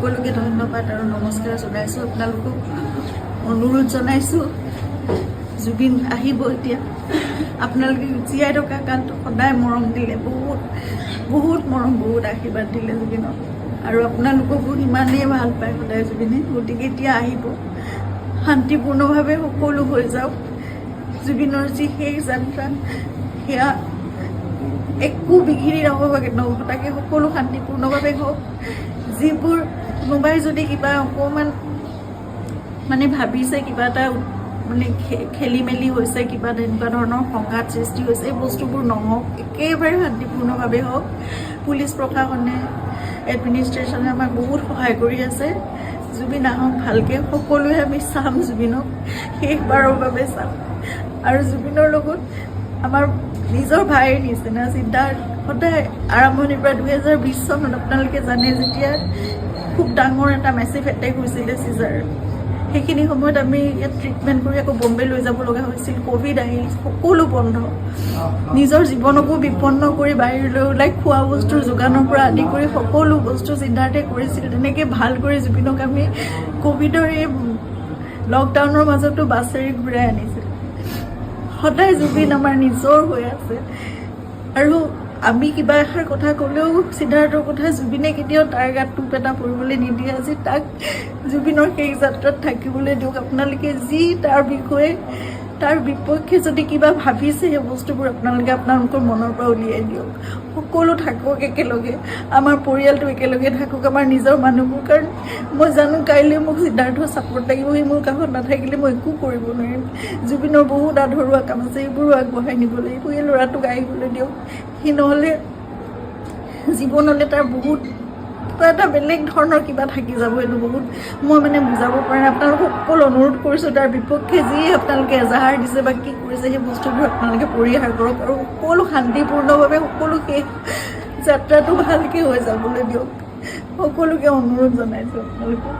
সকলোকে ধন্যবাদ আৰু নমস্কাৰ জনাইছোঁ। আপোনালোকক অনুৰোধ জনাইছোঁ, জুবিন আহিব এতিয়া। আপোনালোকে জীয়াই থকা কালটো সদায় মৰম দিলে, বহুত বহুত মৰম, বহুত আশীৰ্বাদ দিলে জুবিনক আৰু আপোনালোককো সিমানেই ভাল পায় সদায় জুবিনে। গতিকে এতিয়া আহিব, শান্তিপূৰ্ণভাৱে সকলো হৈ যাওক। জুবিনৰ যি শেষ যাত্ৰা, সেয়া একো বিঘিনি নহ'ব, নঘটাকৈ সকলো শান্তিপূৰ্ণভাৱে হওক। যিবোৰ কোনোবাই যদি কিবা অকণমান মানে ভাবিছে, কিবা এটা মানে খেলি মেলি হৈছে, কিবা তেনেকুৱা ধৰণৰ সংঘাত সৃষ্টি হৈছে, এই বস্তুবোৰ নহওক, একেবাৰে শান্তিপূৰ্ণভাৱে হওক। পুলিচ প্ৰশাসনে, এডমিনিষ্ট্ৰেশ্যনে আমাক বহুত সহায় কৰি আছে। জুবিন আহক ভালকৈ, সকলোৱে আমি চাম, জুবিনক শেষবাৰৰ বাবে চাম। আৰু জুবিনৰ লগত আমাৰ নিজৰ ভাইৰ নিচিনা সিদ্ধাৰ্থ সদায় আৰম্ভণিৰ পৰা। 2020 চনত আপোনালোকে জানে, যেতিয়া খুব ডাঙৰ এটা মেচিভ এটেক হৈছিলে চিজাৰ, সেইখিনি সময়ত আমি ইয়াত ট্ৰিটমেণ্ট কৰি আকৌ বম্বে লৈ যাব লগা হৈছিল। ক'ভিড আহিল, সকলো বন্ধ। নিজৰ জীৱনকো বিপন্ন কৰি বাহিৰলৈ ওলাই খোৱা বস্তুৰ যোগানৰ পৰা আদি কৰি সকলো বস্তু সিদ্ধাৰ্থে কৰিছিল। তেনেকৈ ভাল কৰি জুবিনক আমি ক'ভিডৰ এই লকডাউনৰ মাজতো বাছেৰে ঘূৰাই আনিছিল। সদায় জুবিন আমাৰ নিজৰ হৈ আছে। আৰু আমি কিবা এষাৰ কথা ক'লেও সিদ্ধাৰ্থৰ কথা জুবিনে কেতিয়াও তাৰ গাত টোপ এটা পৰিবলৈ নিদিয়ে। আজি তাক জুবিনৰ শেষ যাত্ৰাত থাকিবলৈ দিয়ক। আপোনালোকে যি তাৰ বিষয়ে, তাৰ বিপক্ষে যদি কিবা ভাবিছে, সেই বস্তুবোৰ আপোনালোকে আপোনালোকৰ মনৰ পৰা উলিয়াই দিয়ক। সকলো থাকক একেলগে, আমাৰ পৰিয়ালটো একেলগে থাকক, আমাৰ নিজৰ মানুহবোৰ। কাৰণ মই জানো, কাইলৈ মোক সিদ্ধাৰ্থৰ ছাপৰ্ট লাগিব। সি মোৰ কাষত নাথাকিলে মই একো কৰিব নোৱাৰিম। জুবিনৰ বহুত আধৰুৱা কাম আছে, সেইবোৰো আগবঢ়াই নিব লাগিব। এই ল'ৰাটোক আহিবলৈ দিয়ক। সি নহ'লে জীৱনলৈ তাৰ বহুত কিবা এটা বেলেগ ধৰণৰ কিবা থাকি যাব। এইটো বহুত মই মানে বুজাব পৰা নাই। আপোনালোকক অকল অনুৰোধ কৰিছোঁ, তাৰ বিপক্ষে যি আপোনালোকে এজাহাৰ দিছে বা কি কৰিছে, সেই বস্তুবোৰ আপোনালোকে পৰিহাৰ কৰক আৰু সকলো শান্তিপূৰ্ণভাৱে সকলো শেষ যাত্ৰাটো ভালকৈ হৈ যাবলৈ দিয়ক। সকলোকে অনুৰোধ জনাইছোঁ আপোনালোকক।